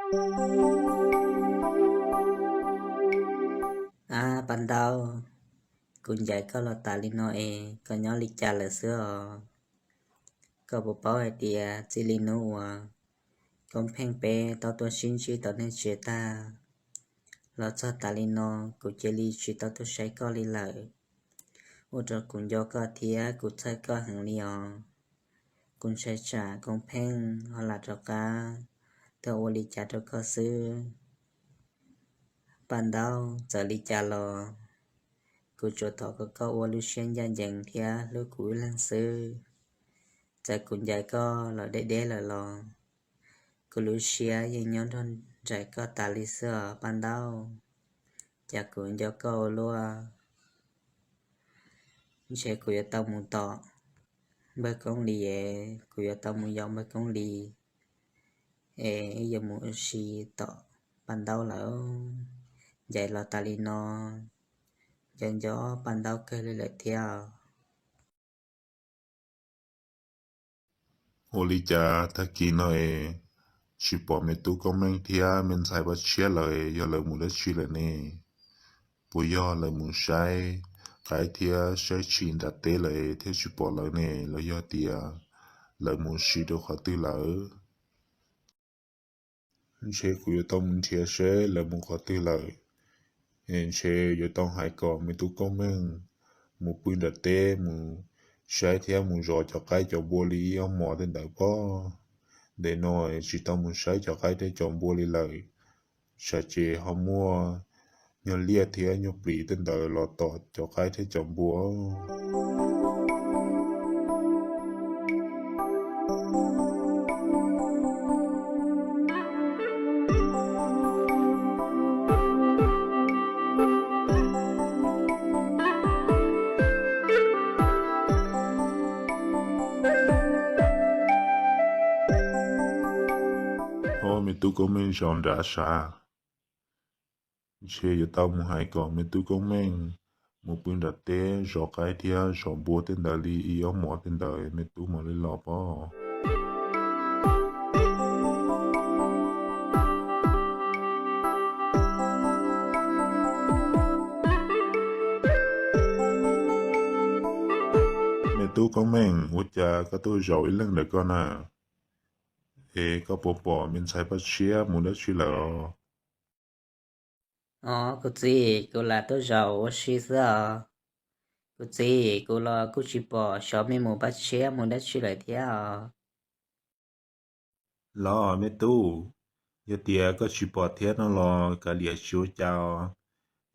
Ab, paj ntaub, kuv ncaim koj los tas li no es koj nyob li cas lawm xwb os? Koj puas paub hais tias txij li hnub uas Koob Pheej peb tau tuaj sib ntsib tom nej tsev tag los txog tas li no, kuv cia li tsis tau tuaj saib koj li lawm. Ua rau kuv nco koj thiab kuv txhawj koj heev li os. Kuv ntshai tsam Koob Pheej ho lam rov qab tuaj ua li cas rau koj xwb. Paj ntaub, txawm li cas los kuv tsuas thov kom koj ua lub siab ncaj ncees thiab hlub kuv ib leeg xwb. Txawm kuv ncaim koj los deb deb lawm los kuv lub siab yeej nyob nrog nraim koj tas li xwb os paj ntaub. Cas kuv nco koj ua luaj. Ntshe kuv yuav tau mus tom Npawg Koob Lis es kuv yuav tau mus yaum Npawg Koob Lis es wb yuav mus ua si tom paj ntaub lawm. Ncaim los tas li no, nco nco paj ntaub kawg li lawm thiab. Ua li cas tag kis no es tsis pom me tub Koob Meej thiab me ntxhais Paj Tshiab lawm, yog lawv mus dab tsi lawm ne? Puas yog lawv mus saib qaib thiab saib tshis nram teb lawm thiaj tsis pom lawv ne, los yog tias lawv mus ua si rau qhov twg lawm? Ntshe kuv yuav tau mus nrhiav seb lawv mus qhov twg lawm. Ntshe yuav tau hais kom me tub Koob Meej mus pw nram teb mus saib thiab mus zov cov qaib cov npua li ib ob hmos tej ntawd pob. Ntawm no tsis tau mus saib cov qaib thiab cov npua li lawm, tsam ces ho muaj nyuag liaj thiab nyuag plis tej ntawd los tom cov qaib thiab cov npua. Ob, me tub Koob Meej zov nram sav. Ntshe yuav tau mus hais kom me tub Koob Meej mus pw nram teb zov qaib thiab zov npua tej ntawd li ib ob hmos tej ntawd me tub mam li los pob. Me tub Koob Meej, ua cas koj tuaj zaum ib leeg ntawm koj na? Es koj puas pom me ntxhais Paj Tshiab mus dab tsi lawm os? Os, kuv txiv, kuv lam tuaj zaum ua si xwb os. Kuv txiv, kuv los kuj tsis pom xyov me mus Paj Tshiab mus dab tsi lawm thiab os. Los me tub, yog tias koj tsis pom thiab no los kav liam tsis ua cas os.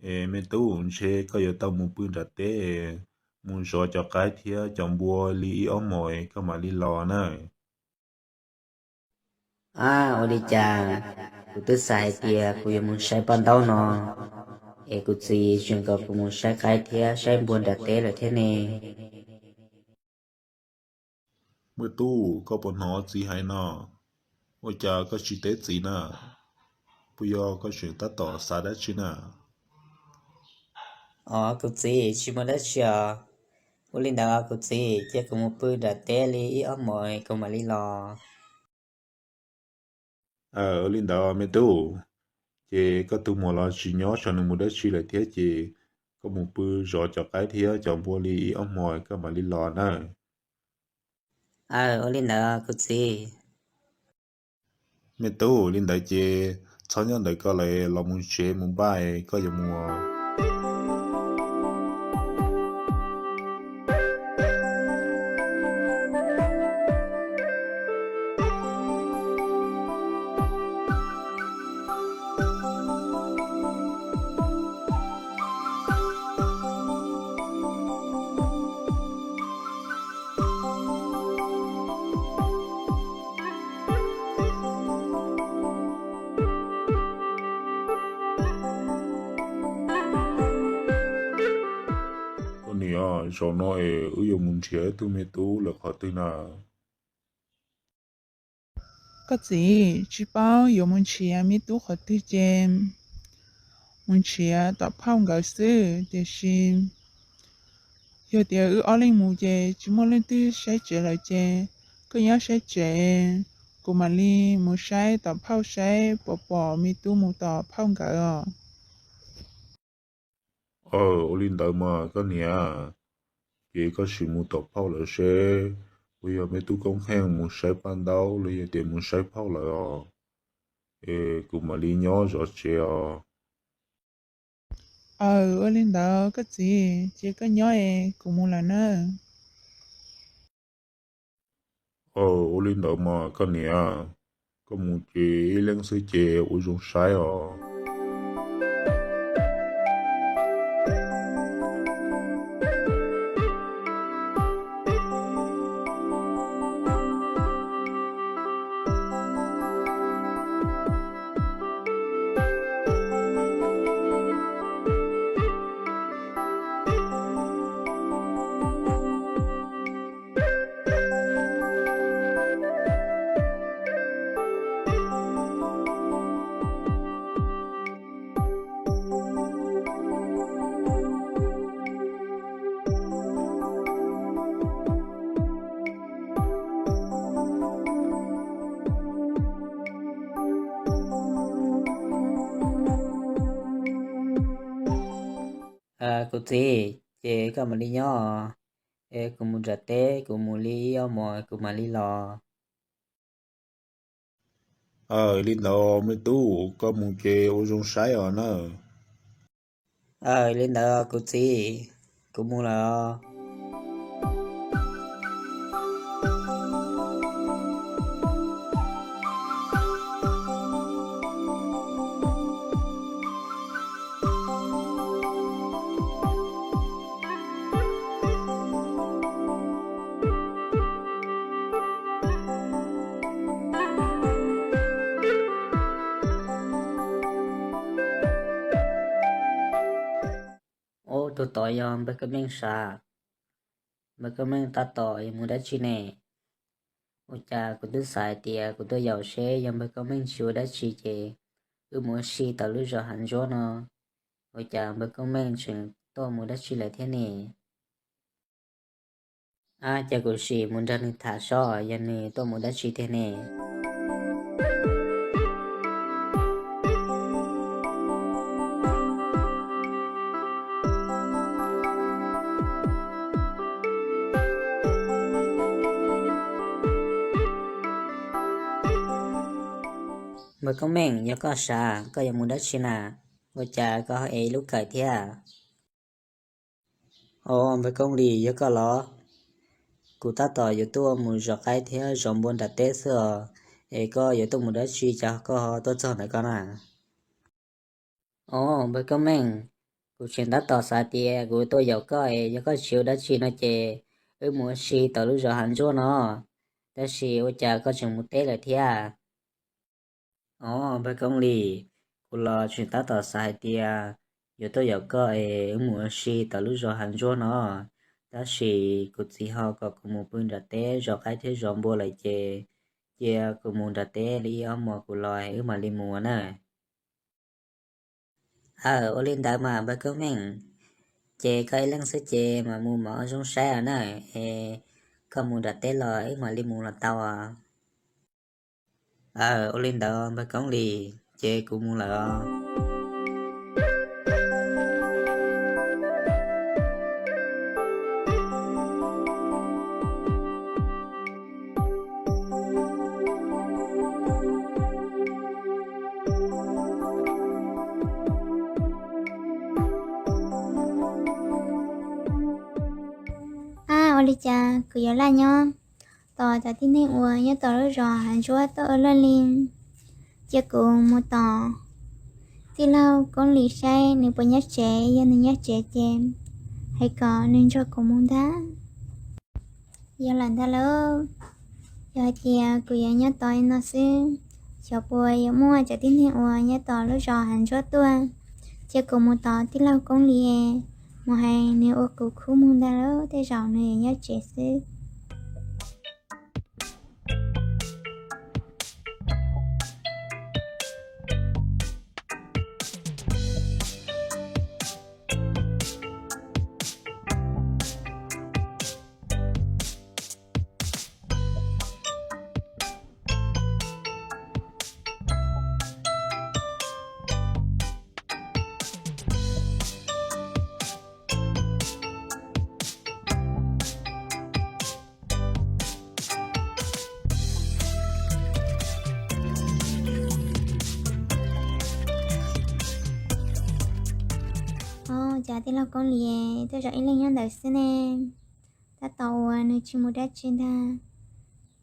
Es me tub, ntshe koj yuav tau mus pw nram teb mus zov cov qaib thiab cov npua li ib ob hmos koj mam li los na. Ab, ua li cas kuv twb xav hais tias kuv yuav mus saib paj ntaub no, es kuv txiv tseem kom kuv mus saib qaib thiab saib npua nram teb lawm thiab ne. Me tub, koj puas hnov txiv hais no? Ua cas koj tsis teb txiv na? Puas yog koj tseem tab tom xav dab tsi na? Os, kuv txiv, tsis muaj dab tsi os. Ua li ntawd kuv txiv, cia kuv mus pw nram teb li ib ob hmos kuv mam li los. Ua li ntawd me tub, ces koj tus muam los tsis nyob saum nws mus dab tsi lawm thiab ces koj mus pw zov cov qaib thiab cov npua li ib ob hmos koj mam li los na. Aw, ua li ntawd kuv txiv. Me tub, li ntawd ces txhob nyob ntawm koj lawm, los mus tsev mus npaj koj yuav mus. Koj niam, zaum no es wb yuav mus nrhiav ib tug me tub lawm qhov twg na? Koj txiv, tsis paub yuav mus nrhiav me tub qhov twg ces mus nrhiav tom phauj nkawd xwb, tiam sis yog tias wb ob leeg mus ces tsis muaj leej twg saib tsev lawm ces koj nyob saib tsev, kuv mam li mus saib tom phauj saib puas pom me tub mus tom phauj nkawd os. Aw, ua li ntawd mas koj niam, ces koj sim mus tom phauj lawm seb puas yog me tub Koob Pheej mus saib paj ntaub los yog tias mus saib phauj lawm os, es kuv mam li nyob zov tsev os. Aw, ua li ntawd koj txiv, ces koj nyob es kuv mus lawm nawb. Aw, ua li ntawd mas koj niam, koj mus ces ib leeg xwb ces ua zoo saib os. Kuv txiv, ces koj mam li nyob, kuv mus nram teb kuv mus li ib ob hmos kuv mam li los. Aw, li ntawd me tub, koj mus ces ua zoo saib os nawb. Aw, li ntawd kuv txiv, kuv mus lawm os. Ub, tus tod yog npawg Koob Meej sav. Npawg Koob Meej tab tom yuav mus dab tsi ne? Ua cas kuv twb xav hais tias kuv tuaj yaum seb yog npawg Koob Meej tsis ua dab tsi ces wb mus ua si tom lub zos Hav Ntsuab no. Ua cas npawg Koob Meej tseem tuaj mus dab tsi lawm thiab ne? Ab, ces kuv sim mus nrog nws tham seb yog nws tuaj mus dab tsi tiag ne. Npawg Koob Meej, yog koj sav, koj yuav mus dab tsi na? Ua cas koj ho ev ib lub kawm thiab? Os, npawg Koob Lis, yog koj los? Kuv tab tom yuav tuaj mus zov qaib thiab zov npua nram teb xwb os, es koj yuav tuaj mus dab tsi cas koj ho tuaj txog ntawm ko na? Os, npawg Koob Meej, kuv tseem tab tom xav tias kuv tuaj yaum koj es yog koj tsis ua dab tsi no ces wb mus ua si tom lub zos Hav Ntsuab no, tab sis ua cas koj tseem mus teb lawm thiab? Os, npawg Koob Lis, kuv los tseem tab tom xav hais tias yuav tuaj yaum koj es wb mus ua si tom lub zos Hav Ntsuab no, tab sis kuv txiv ho kom kuv mus pw nram teb zov qaib thiab zov npua lawm ces cia kuv mus nram teb li ib ob hmos kuv los wb mam li mus na. Aw, ua li ntawd mas npawg Koob Meej, ces koj ib leeg xwb ces mam mus mam ua zoo saib os na, es koj mus nram teb los wb mam li mus los tau os. Aw, ua li ntawd npawg Koob Lis, ces kuv mus lawm os. Ab, ua li cas kuv yuav laj nyob tos cov tib neeg uas nyob tom lub zos Hav Ntsuab tuaj ua luaj li. Cia kuv mus tos tij laug Koob Lis saib nws puas nyob tsev, yog nws nyob tsev ces hais kom nws nrog kuv mus ntag. Yog lawm ntag lauj, yog hais tias kuv yuav nyob tos li no xwb, xyov puas yuav muaj cov tib neeg uas nyob tom lub zos Hav Ntsuab tuaj. Cia kuv mus tos tij laug Koob Lis, mus hais nws ua kuv khub mus ntag lauj, tej zaum nws yuav nyob tsev xwb. Cas tij laug Koob Lis tuaj zaum ib leeg nyob ntawd xwb ne? Tab tom uas nws tsis mus dab tsi ntag.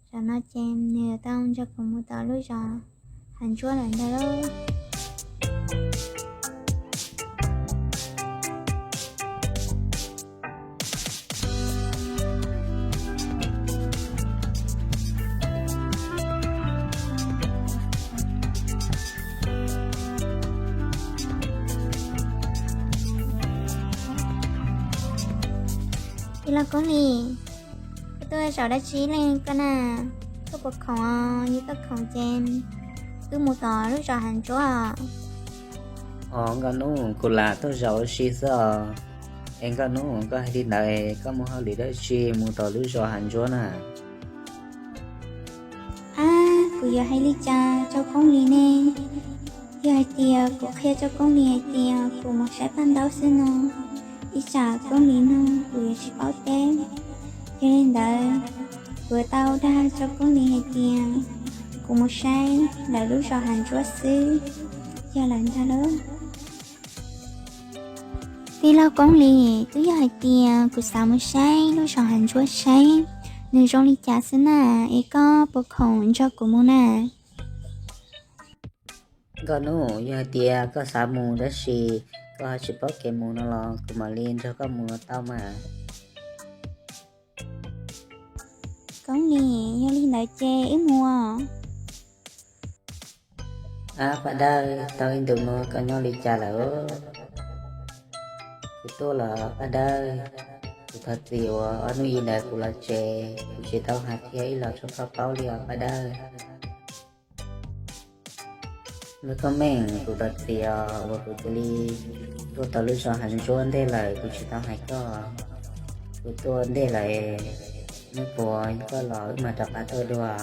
Zaum no ces nws tau nrog kuv mus tom lub zos Hav Ntsuab lawm ntag lauj. Tij laug Koob Lis, koj tuaj zaum dab tsi ib leeg koj na? Koj puas khoom os? Yog koj khoom ces wb mus tom lub zos Hav Ntsuab os. Os nkauj hnub, kuv lam tuaj zaum ua si xwb os. Es nkauj hnub, koj hais li ntawd koj muaj hauj lwm dab tsi mus tom lub zos Hav Ntsuab na? Ab, kuv yuav hais li cas rau Koob Lis ne? Yog hais tias kuv qhia rau Koob Lis hais tias kuv mus saib paj ntaub xwb no, ib tsam Koob Lis nug kuv yuav tsis paub teb. Yog li ntawd, kuv tau dag rau Koob Lis hais tias kuv mus saib lawv lub zos Hav Ntsuab xwb, yog lawm ntag lauj. Tij laug Koob Lis, twb yog hais tias kuv xav mus saib lub zos Hav Ntsuab saib nws zoo li cas xwb na, es koj puas khoom nrog kuv mus na? Nkauj hnub, yog hais tias koj xav mus tab sis koj ho tsis paub kev mus no los kuv mam li nrog koj mus los tau mas. Koob Lis, yog li ntawd ces wb mus. Ab Paj Dawb, tau ib ntus no koj nyob li cas lawm? Kuv tuaj los Paj Dawb, kuv thov txim uas ob hnub ib ntawd kuv los tsev, kuv tsis tau hais qhia ib los rau koj paub li os Paj Dawb. Lub koob meej, kuv thov txim os uas kuv cia li tuaj tau lub zos Hav Ntsuab ntej lawm kuv tsis tau hais koj. Kuv tuaj ntej lawm, neb puas koj los wb mam rov qab tuaj dua.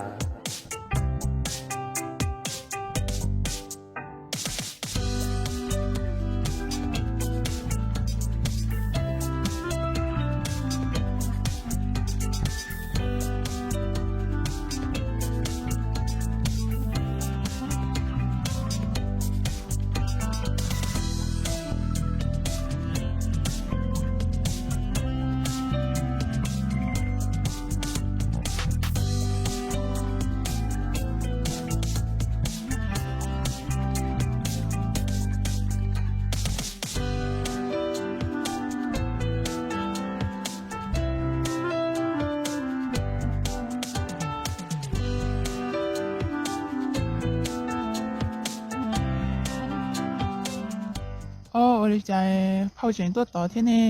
Ob, ua li cas phauj tseem tuaj tod thiab ne?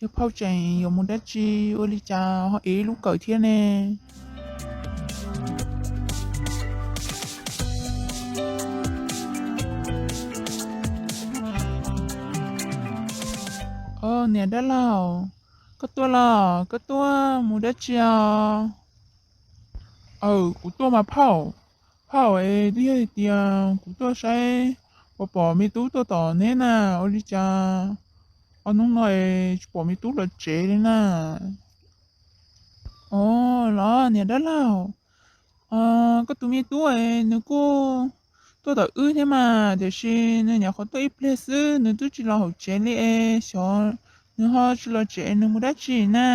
Yog phauj tseem yuav mus dab tsi ua li cas ho ev lub kawm thiab ne? Ob, niam dab laug, koj tuaj los koj tuaj mus dab tsi os? Aw, kuv tuaj mas phauj. Phauj, es twb yog hais tias kuv tuaj saib puas pom me tub tuaj tom neb na, ua li cas ob hnub no es tsis pom me tub los tsev li na? Os, los niam dab laug, koj tus me tub es nws kuj tuaj tom wb thiab mas, tiam sis nws nyuam qhuav tuaj ib pliag xwb nws twb tsis los hauv tsev li es xyov nws ho tsis los tsev nws mus dab tsi na.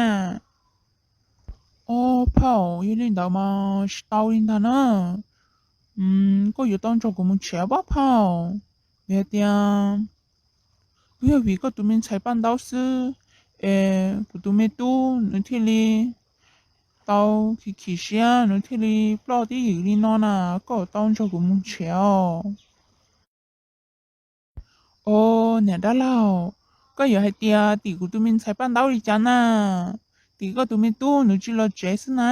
Os phauj, yog li ntawd mas tsis tau li ntag na. Koj yuav tau nrog kuv mus nrhiav pob phauj. Vim hais tias kuj yog vim koj tus me ntxhais paj ntaub xwb es kuv tus me tub nws thiaj li tau khim khim siab, nws thiaj li ploj tib ywm li no na. Koj yuav tau nrog kuv mus nrhiav os. Os niam dab laug, koj yuav hais tias tim kuv tus me ntxhais paj ntaub li cas na? Tim koj tus me tub nws tsis los tsev xwb na.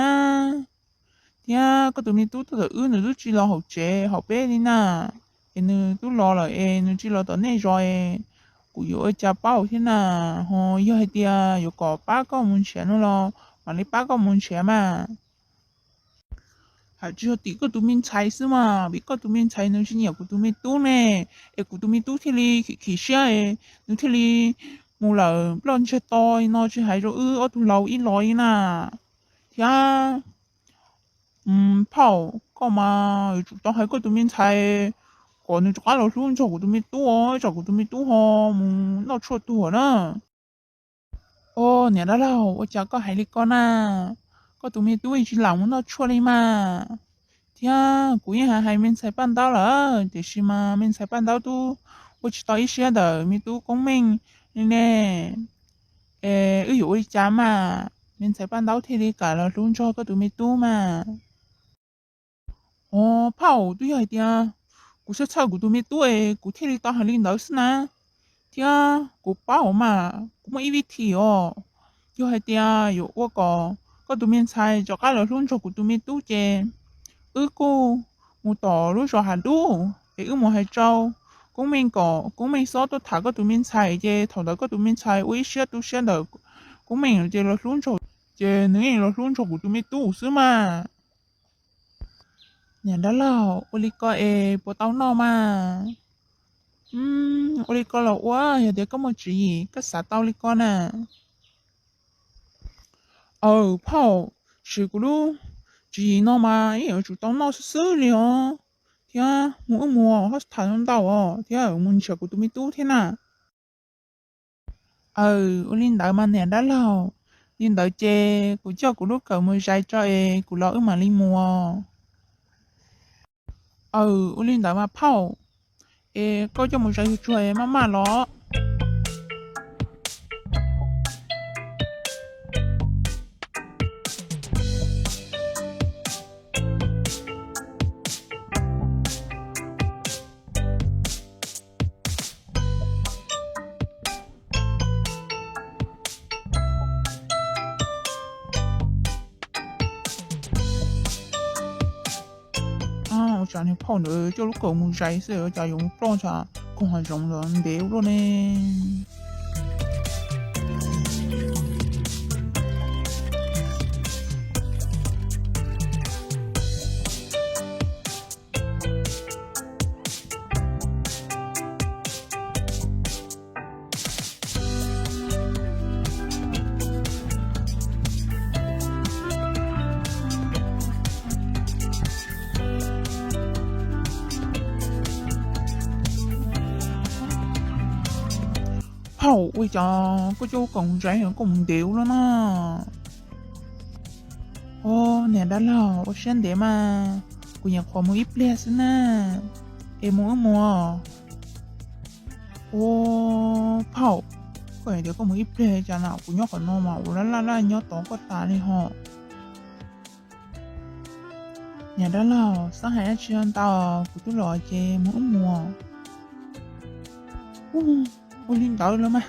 Thiab koj tus me tub tuaj tom wb nws twb tsis los hauv tsev hauv peb li na. Es nws twb los lawm es nws tsis los tom nej zos es kuv yuav ua cas paub thiab na. Ho yog hais tias yuav kom pab koj mus nrhiav no los mam li pab koj mus nrhiav mas. Hais tsis yog tim koj tus me ntxhais xwb mas, vim koj tus me ntxhais nws tsis nyiam kuv tus me tub ne, es kuv tus me tub thiaj li khim khim siab es nws thiaj li mus lawm ploj ntsiag to li no tsis hais rau wb ob tug laus ib los li na. Thiab phauj, koj mas yuav tsum tau hais koj tus me ntxhais kom nws rov qab los hlub nrog kuv tus me tub, tsam kuv tus me tub ho mus noj tshuaj tuag na. Au, niam dab laug, ua cas koj hais li ko na? Koj tus me tub tsis lam mus noj tshuaj li mas. Thiab kuv yeej hais hais me ntxhais Paj Ntaub lawm, tiam sis mas me ntxhais Paj Ntaub twb ua tsis tau ib siab ntawm me tub Koob Meej li ne. Es wb yuav ua li cas mas me ntxhais Paj Ntaub thiaj li kam los hlub nrog koj tus me tub mas? Au, phauj, twb yog hais tias kuv txhawj txhawj kuv tus me tub es kuv thiaj li tau hais li ntawd xwb na. Thiab kuv paub mas kuv muaj ib vib thim os. Yog hais tias yuav ua kom koj tus me ntxhais rov qab los hlub nrog kuv tus me tub ces wb kuj mus tom lub zos Hav Dub es wb mus hais rau Koob Meej kom Koob Meej xob tuaj tham koj tus me ntxhais, ces thaum ntawd koj tus me ntxhais ua ib siab tu siab ntawm Koob Meej ces los hlub nrog, ces nws yeej los hlub nrog kuv tus me tub xwb mas. Niam dab laug, ua li ko es puas tau noj mas? Ua li ko los ua, yog tias koj muaj tswv yim koj xav tau li ko na. Aw, phauj, siv kuv lub tswv yim no mas yeej yuav tsum tau noj xwb xwb li os. Thiab mus wb mus hospital ntau os, thiab mus nrhiav kuv tus me tub thiab na. Aw, ua li ntawd mas niam dab laug, li ntawd ces kuv coj kuv lub kawm mus zais tso es kuv los wb mam li mus. Aw, ua li ntawd mas phauj, es koj coj mus zais tsuag tsuag es maj maj los. Ua cas niag phauj ntawd coj lub kawm mus zais xwb, ua cas yuav mus ploj ntsha koog hav zoov ntawd ntev ua luaj ne? Phauj, ua cas koj coj lub kawm mus zais koj mus ntev ua luaj na? Au, niam dab laug, ua siab ntev mas, kuv nyuam qhuav mus ib pliag xwb na, es mus wb mus. Au, phauj, koj hais tias koj mus ib pliag cas na, kuv nyob qhov no mas ua laj laj laj nyob tos koj tas li hos. Niam dab laug, xav hais dab tsi ntau, kuv twb los ces mus wb mus. Ua li ntawd los mas.